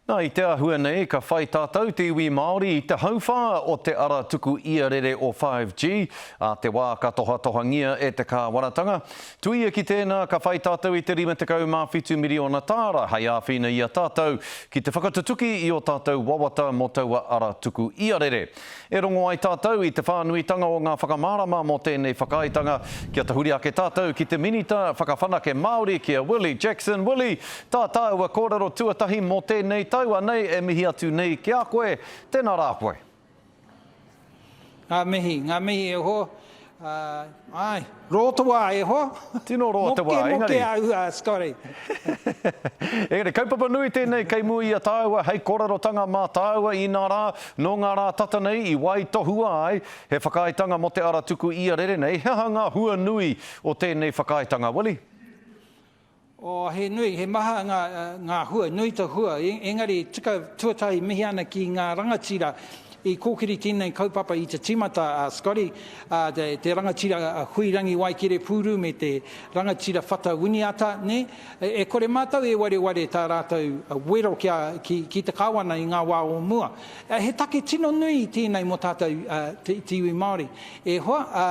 Nā, i te āhua nei, ka whai tātou te iwi Māori i te hauwhā o te ara tuku iarere o 5G, ā te wā ka tohatohangia e te kāwanatanga. Tuia ki tēnā, ka whai tātou i te 57 miriona tāra hei āwhina i a tātou ki te whakatutuki i ō tātou wawata mō taua ara tuku iarere. E rongo ai tātou i te whānuitanga o ngā whakamārama mō tēnei whakaaetanga, kia tahuri ake tātou ki te Minita Whakawhanake Māori, ki a Willie Jackson. Willie, tā tāua kōrero tuatahi mō tēnei tau, anei e mihi atu nei ki a koe. Tēnā rā koe. Ngā mihi, ngā mihi e hoa. Āe, roa te wā e hoa. Tino roa te wā, engari. Moke, moke au, Scotty. Engari, kaupapa nui tēnei kei mua i a tāua hei kōrerotanga mā tāua inā rā, nō ngā rā tata nei i waitohua ai he whakaaetanga mō te ara tuku iarere nei, he aha ngā hua nui o tēnei whakaaetanga, Willie? Oh, he nui, he maha ngā, ngā hua, nui te hua, engari tika tuatahi mihi ana ki ngā rangatira i kōkiri tēnei kaupapa i te tīmata a Scotty, a, te, te rangatira a Huirangi Waikerepūru me te rangatira Whata Winiata, nē? E, e kore mātou e wareware tā rātou wero ki a, ki, ki te kāwana i ngā wā o mua. He take tino nui tēnei mō tātou, te, te iwi Māori. E hoa, ā,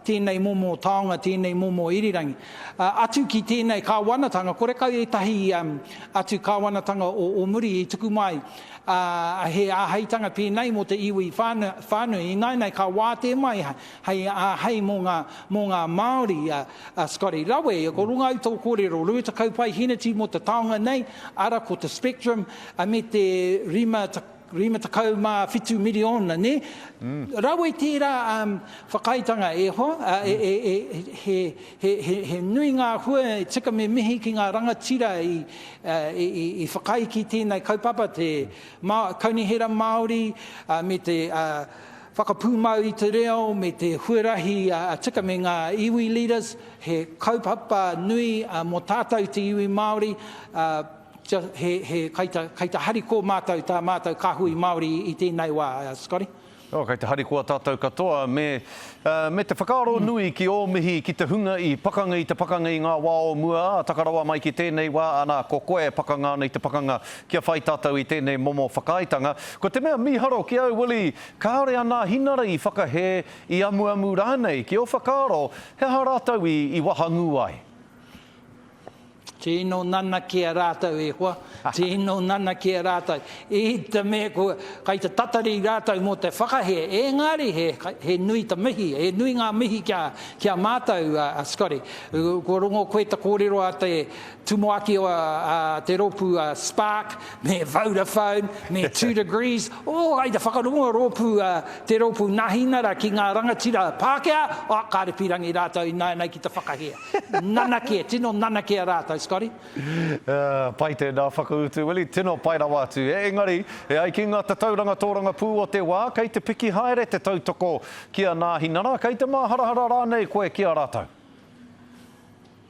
tēnei momo taonga, tēnei momo irirangi. Ā, atu ki tēnei kāwanatanga, korekau ētahi atu kāwanatanga o, o muri i tuku mai, ā, he āheitanga pēnei mō te iwi whānui. Ināianei ka wātea mai hei āhei mō ngā, mō ngā Māori, ā, ā, Scotty. Rawe, ko runga au tō kōrero, 20 paeheneti mō te taonga nei, ara ko te Spectrum, ā, me te 50, 57 miriona, nē? Rawe tērā whakaaetanga e hoa, he nui ngā hua e tika me mihi ki ngā rangatira i whakaae ki tēnei kaupapa, te Kaunihera Māori me te whakapūmau i te reo me te huarahi tika me ngā iwi leaders, he kaupapa nui mō tātou te iwi Māori, He, he, kai ta, kai ta harikoa mātou, tā mātou kāhui Māori i tēnei wā, Scotty. Oh, kei te harikoa tātou katoa, me, uh, me te whakaaro nui ki ō mihi ki te hunga i pakanga i te pakanga i ngā wā o mua, ā, taka rawa mai ki tēnei wā, ana, ko koe e pakanga ana i te pakanga kia whai tātou i tēnei momo whakaaetanga. Ko te mea mīharo ki au, Willie, kāore a Nāhinara i whakahē, i amuamu rānei, ki ō whakaaro, he aha rātou i, i wahangū ai? Tino nanakia rātou e hoa, tino nanakia rātou. I te mea kua, kai te tatari rātou mō te whakahē, engari he, he nui te mihi, he nui ngā mihi ki a, ki a mātou, a Scotty. Kua rongo koe te kōrero a te tumuaki o a, te rōpū a Spark, me Vodafone, me 2Degrees, oh, kai te whakarongo rōpū, te rōpū Nahinara ki ngā rangatira Pākehā, oh, kāre pīrangi rātou ināianei ki te whakahē. Nanakia, tino nanakia rātou, Scotty. Pai tēnā whakautu, Willie, tino pai rawa atu. Engari, e ai ki ngā tatauranga tōrangapū o te wā, kei te piki haere te tautoko ki a Nāhinara, kei te māharahara rānei koe ki a rātou?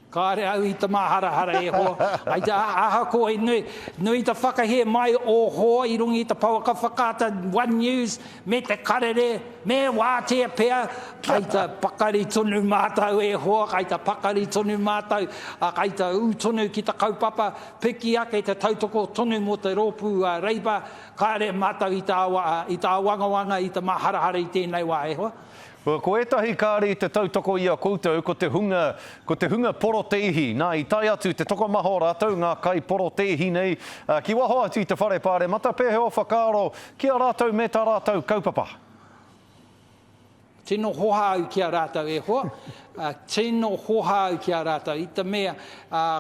Kāre au i te māharahara e hoa. Ai te ahakoa i nui, nui te whakahē mai o hoa i runga i te pouaka whakaata One News me te karere, me wātea pea, Kai te pakari tonu mātou e hoa, kai te pakari tonu mātou, ā, kai te ū tonu ki te kaupapa, piki ake te tautoko tonu mō te rōpū Reipa, kāre mātou i te awa, i te āwangawanga, i te māharahara i tēnei wā e hoa. Ko ētahi kāre i te tautoko i a koutou, ko te hunga, ko te hunga porotēhi. Nā, i tae atu te tokomaha o rātou, ngā kaiporotēhi nei, ki waho atu i te whare pāremata, pēhea ō whakaaro ki a rātou me tā rātou kaupapa? Tino hoha au ki a rātou e hoa, tino hoha au ki a rātou i te mea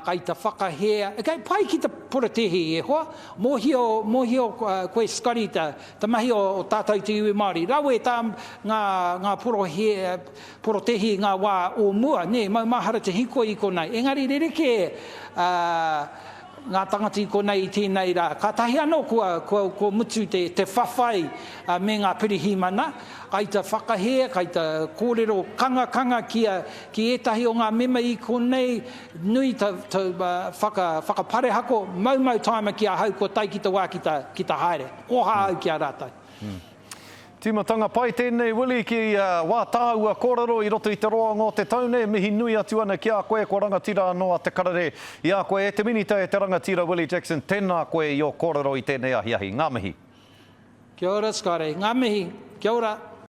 kai te whakahē, kei pai ki te porotēhi e hoa, mōhio, mōhio koe Scotty te, te mahi o, o tātou te iwi Māori, rawe tā ngā, ngā porohē, porotēhi i ngā wā o mua, nē, maumahara te hīkoi i konei, engari rerekē, ā, ngā tangata i konei i tēnei rā. Kātahi anō kua, kua, kua mutu te, te whawhai me ngā pirihimana, kai te whakahē, kai te kōrero kangakanga ki a, ki ētahi o ngā mema i konei, nui te, te whaka, whakaparehako, maumau tāima ki ahau kua tae ki te wā ki te, ki te haere. Koha au ki a rātou. Tīmatanga pai tēnei Willie ki wā tāua kōrero i roto i te roanga o te tau nei. Mihi nui atu ana ki a koe, kua rangatira anō a Te Karere i a koe e te Minita e te rangatira Willie Jackson, tēnā koe i ō kōrero i tēnei ahiahi. Ngā mihi. Kia ora Scotty. Ngā mihi. Kia ora.